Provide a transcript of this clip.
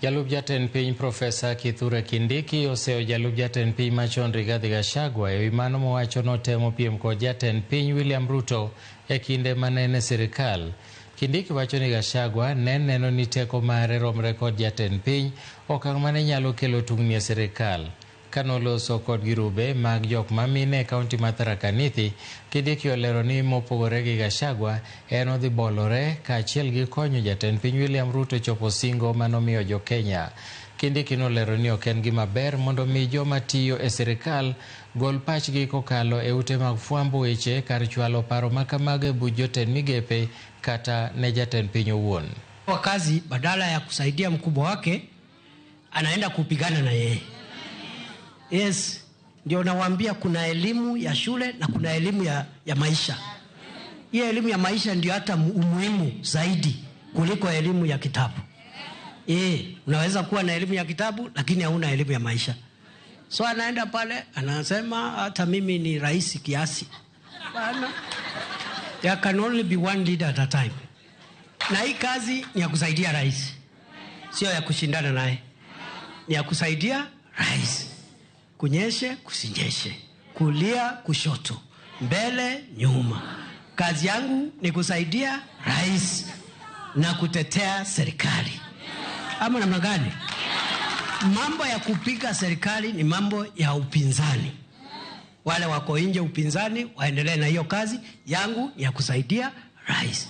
Jalup jatend piny Profesa Kithure Kindiki oseyo jalup jatend piny machon Rigathi Gachagua ewi mano mowacho notemo piem kod jatend piny William Ruto e kinde mane en e sirikal. Kindiki wacho ni Gachagua ne neno ni teko mare romre kod jatend piny, okang' mane nyalo kelo tungni e sirikal. Kanoloso kod girube mag jok mamine e kaunti ma Tharaka Nithi, Kindiki olero ni mopogore gi Gachagua, en odhi bolore kaachiel gi konyo jatend piny William Ruto chopo singo manomiyo jo Kenya. Kindiki nolero ni ok en gima ber mondo mi joma tiyo e sirikal gol pachgi kokalo e ute mag fwambo weche kar chwalo paro ma kamago e buch jotend migepe kata ne jatend piny owuon. Kwa kazi badala ya kusaidia mkubwa wake anaenda kupigana na yeye. Yes, ndio nawaambia kuna elimu ya shule na kuna elimu ya maisha. Hiyo elimu ya maisha ndio hata umuhimu zaidi kuliko elimu ya kitabu. Unaweza kuwa na elimu ya kitabu lakini hauna elimu ya maisha. So anaenda pale anasema hata mimi ni rais kiasi. Bana, there can only be one leader at a time. Na hii kazi ni ya kusaidia rais, sio ya kushindana naye. Ni ya kusaidia rais. Kunyeshe, kusinyeshe, kulia, kushoto, mbele, nyuma. Kazi yangu ni kusaidia rais na kutetea serikali. Ama namna gani? Mambo ya kupiga serikali ni mambo ya upinzani. Wale wako nje upinzani waendelee na hiyo kazi. Yangu ni ya kusaidia rais.